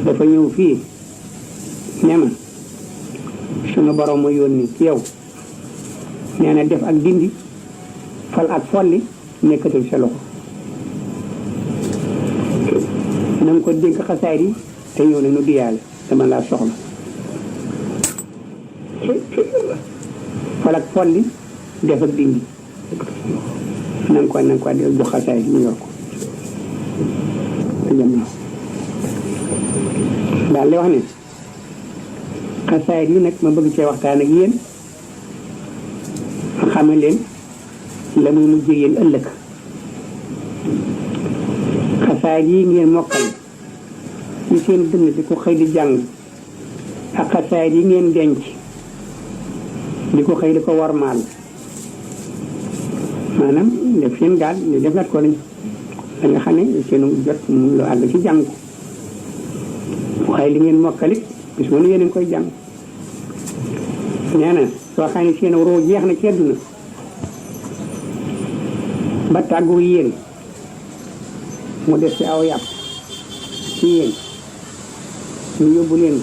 dafa ñëw fii ne ma sunu borom ma yónni ci yow nee na def ak dindi fal ak folli nekkatul sa loxo na nga ko dénk xasaayid yi te ñëw ne nu diyaale dama laa soxla fal ak folli def ak dindi na nga ko jox xasaayid yi ñu yor ko te jëm daal li wax ne xasaayid yi nag ma bëgg cee waxtaan ak yéen ma xamal leen la muy mujjee yéen ëllëg xasaayid yi ngeen mokkal ci seen dënn di ko xëy di jàng ak xasaayid yi ngeen denc di ko xëy di ko warmaal maanaam def seen gaal ñu def nat ko lañ da nga xam ne seenu jot mu lu àgg ci jàng ko waaye li ngeen mokkalit bis mu ne yéen a ngi koy jàng nee na soo xam ne seen roo jeex na ci àdduna ba tàggu yéen mu def ci aw yàpp ci yéen ñu yóbbu leen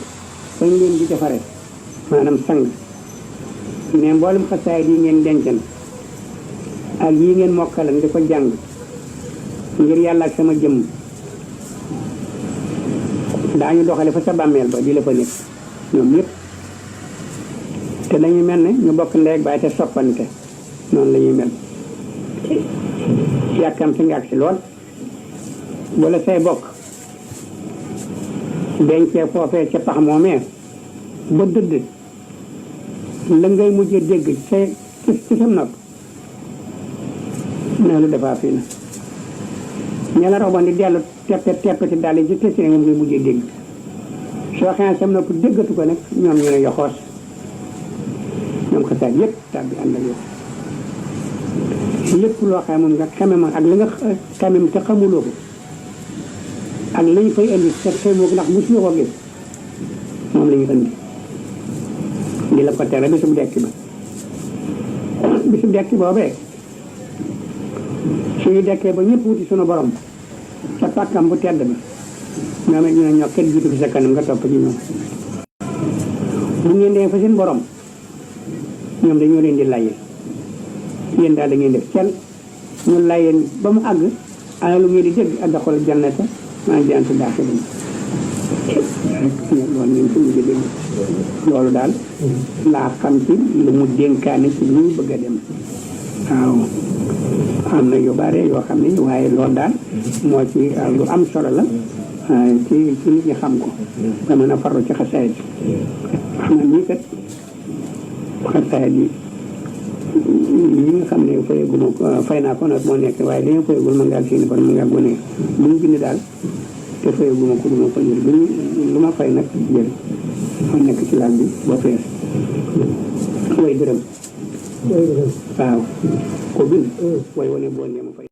fañ leen di defare maanaam sang ne mboolem xasaayid yi ngeen dencan ak yi ngeen mokkalan di ko jàng ngir yàlla ak sama jëmm daañu doxale fa sa bàmmeel ba di la fa nekk ñoom ñëpp te dañuy mel ne ñu bokk ndey ak baay te soppante noonu la ñuy mel yàkkamte nga ak si lool wala say bokk dencee foofee ca pax moomee ba dëdd la ngay mujjee dégg ci sam nopp ne lu defaa fii na ña la roboon di dellu teppati daal yi ci tesi ne moom ngay mujjee dégg soo xamee sam nopp déggatu ko nag ñoom ñu ne yoxoos ñoom xasaat yëpp tàbbi ànd ak yow lépp loo xam moom nga xame ma ak li nga xamem te xamuloo ko ak la ñu fay indi te xamoo ndax bu suñu ko gis moom la ñu indi di la ko tere bisub dekki ba bisub dekki boobee suñu dekkee ba ñëpp wuti suñu borom sa pàkkam bu tedd ba ñoom it ñu ne ñoo kenn jiitu fi sa kanam nga topp ci ñoom bu ngeen dee fa seen borom ñoom dañoo leen di layee yéen daal da ngeen def cel ñu layeen ba mu àgg ana lu ngeen di dégg ak daxul jannata maa ngi jantu daaxilin loolu ngeen ko mujj dégg loolu daal laa xam ci lu mu dénkaane ci lu ñu bëgg a dem waaw am na yu bare yoo xam ne waaye loolu daal moo ci lu am solo la ci nit ñi xam ko ba mën a farlu ci xasaayid xam na ñii kat xasaayid yi nga xam ne fayaguma fay naa ko nag moo nekk waaye dañoo fayagul ma ngaa seeni kon ma ngaa gone lu ñu bind daal te fayaguma ko duma ko jël lu ma fay nag jël moo nekk ci laal bi ba fees way dërëm waaw ko bind way wane boo nee ma fay